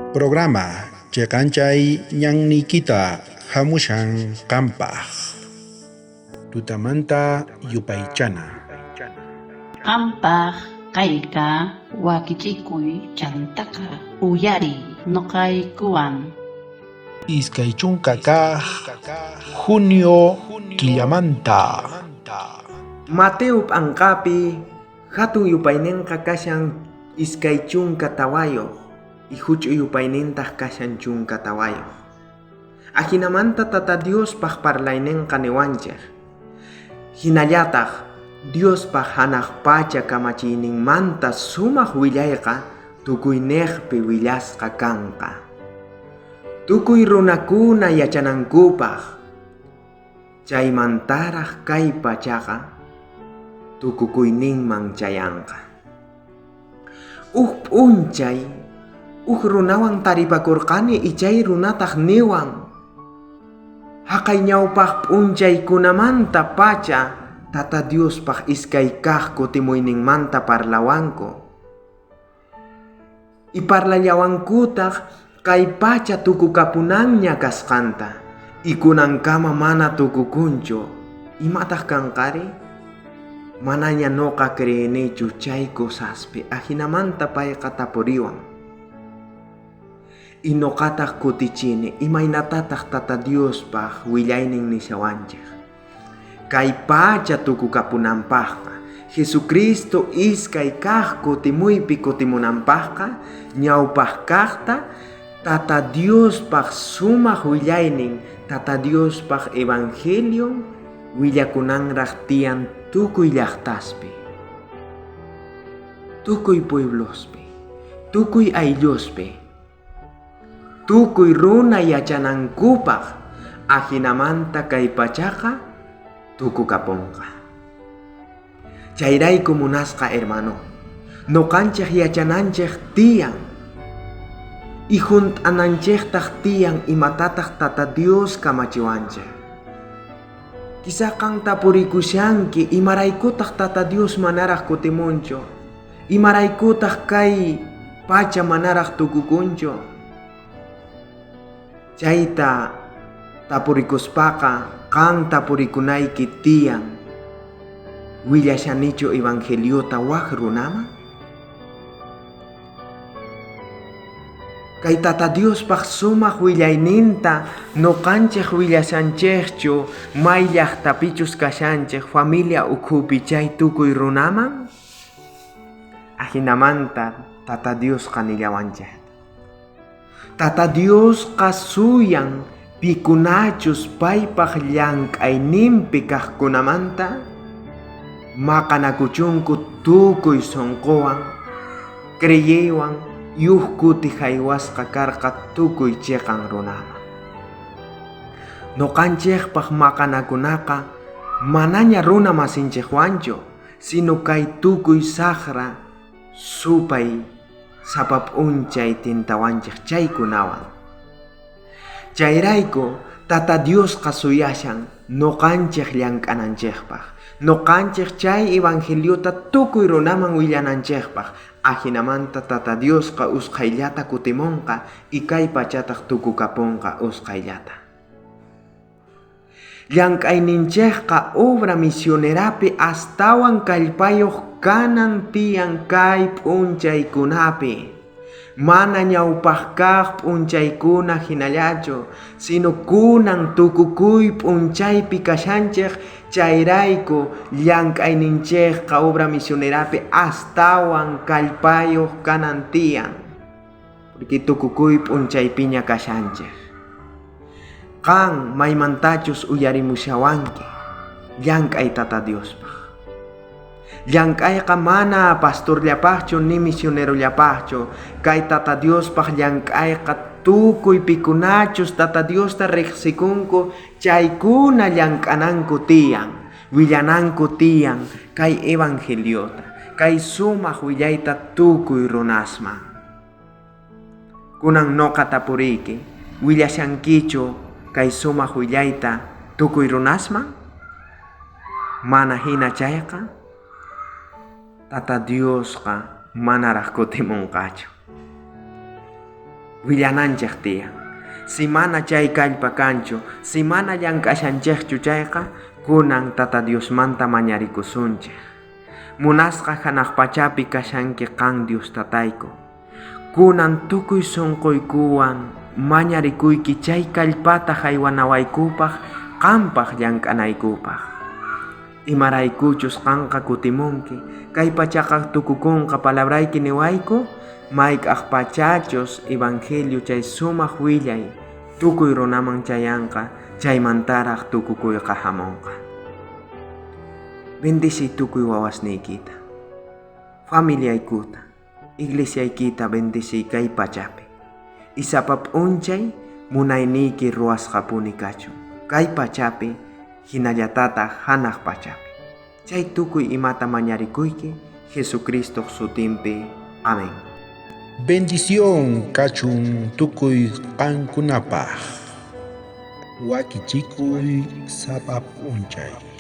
Programa cheqanchay ñanniykita hamushan qampaq. Tutamanta yupaychana. Qampaq kayqa wakichikuy chantaqa uyariy noqaykuwan. 20 kaq junio killamanta. Mateo p'anqapi hatun yupaynenqa kashan 24 y huch'uy yupaynintaq kashan 14. Ajinamanta Tata Diospaq parlaynenqa niwanchej. Hinallataq Diospaq hanaq pacha kamachiyninmanta sumaq willayqa tukuynejpi willasqa kanqa. Tukuy runakuna yachanankupaq chaymantaraq kay pachaqa tukukuyninman chayanqa. Uj p'unchay uj runawan taripakurqani y chay runataq niwan haqay ñawpaq p'unchaykunamanta pacha Tata Diospaq iskay kaq kutimuyninmanta parlawanku. Y parlallawankutaq kay pacha tukukapunanña kasqanta y kunankama mana tukukunchu. Imataq kanqari? Manaña noqa creenichu chay cosaspi ajinamanta payqa tapuriwan. Y noqataq kutichini imaynatataq Tata Diospaq willaynin nishawanchej. Kay pacha tukukapunanpaqqa Jesucristo iskay kaq kutimuypi kutimunanpaqqa ñawpaq kaqta Tata Diospaq sumaq willaynin Tata Diospaq evangelion willakunanraq tiyan tukuy llaqtaspi, tukuy pueblospi, tukuy aylluspi, tukuy runa yachanankupaq ajinamanta kay pachaqa tukukapunqa. Chayrayku munasqa hermano, noqanchej yachananchej tiyan y junt'ananchejtaq tiyan imatataq Tata Dios kamachiwanchej. Quizá qan tapurikushanki imaraykutaq Tata Dios manaraq kutimunchu, imaraykutaq kay pacha manaraq tukukunchu. Chayta tapurikuspaqa qan tapurikunayki tiyan. Willashanichu evangeliota waj runaman? Kay Tata Diospaq sumaq willayninta noqanchej willashanchejchu may llaqtapichus kashanchej familia ukhupi chay tukuy runaman? Ajinamanta Tata Diosqa nillawanchej. Tata Diosqa suyan pikunachus paypaq llank'ayninpi kaqkunamanta maqanakuchunku tukuy sunquwan, creyeywan yuj kuti jaywasqa karqa tukuy chiqan runaman. Noqanchejpaq maqanakunaqa manaña runa masinchejwanchu, sino kay tukuy saqra supay sapa p'unchay tintawanchej chaykunawan. Chayrayku Tata Diosqa suyashan noqanchej llank'ananchejpaq, noqanchej chay evangeliota tukuy runaman willananchejpaq, ajinamanta Tata Diosqa usqhayllata kutimunqa y kay pachataq tukukapunqa usqhayllata. Llank'ayninchejqa obra misionerapi astawan kallpayuq kanan tiyan kay p'unchaykunapi. Mana ñawpaq kaq p'unchaykuna hinallachu, sino kunan tukukuy p'unchaypi kashanchej chayrayku llank'ayninchejqa obra misionerapi astawan kallpayuq kanan tiyan. Porque tukukuy p'unchaypiña kashanchej. Qan maymantachus uyarimushawanki llank'ay Tata Diospaq. Llank'ayqa mana pastorllapaqchu ni misionerollapaqchu, kay Tata Diospaq llank'ayqa tukuy pikunachus Tata Diosta riqsikunku chaykuna llank'ananku tiyan, willananku tiyan kay evangeliota, kay sumaq willayta tukuy runasman. Kunan noqa tapuriyki, willashankichu kay sumaq willayta tukuy runasman? Mana hina chayqa, Tata Diosqa manaraq kutimunqachu. Willananchej tiyan. Si mana chay kallpa kanchu, si mana llank'ashanchejchu chayqa, kunan Tata Diosmanta mañarikusunchej. Munasqa hanaq pachapi kashanki qan Dios tatayku. Kunan tukuy sunquykuwan mañarikuyki chay kallpata haywanawaykupaq qanpaq llank'anaykupaq. Imaraykuchus qanqa kutimunki, kay pachaqa tukukunqa palabrayki niwayku, mayk'aq pachachus evangelio chay sumaq willay tukuy runaman chayanqa, chaymantaraq tukukuyqa hamunqa. Bendiciy tukuy wawasniykita, familiaykuta, iglesiaykita bendiciy kay pachapi. Isapa p'unchay munayniyki ruwasqapuni kachun, kay pachapi hinallatataq hanaq pachapi. Chay tukuy imata mañarikuyki Jesucristo sutinpi. Amén. Bendición kachun tukuy qankunapaj. Wakichikuy sapa p'unchay.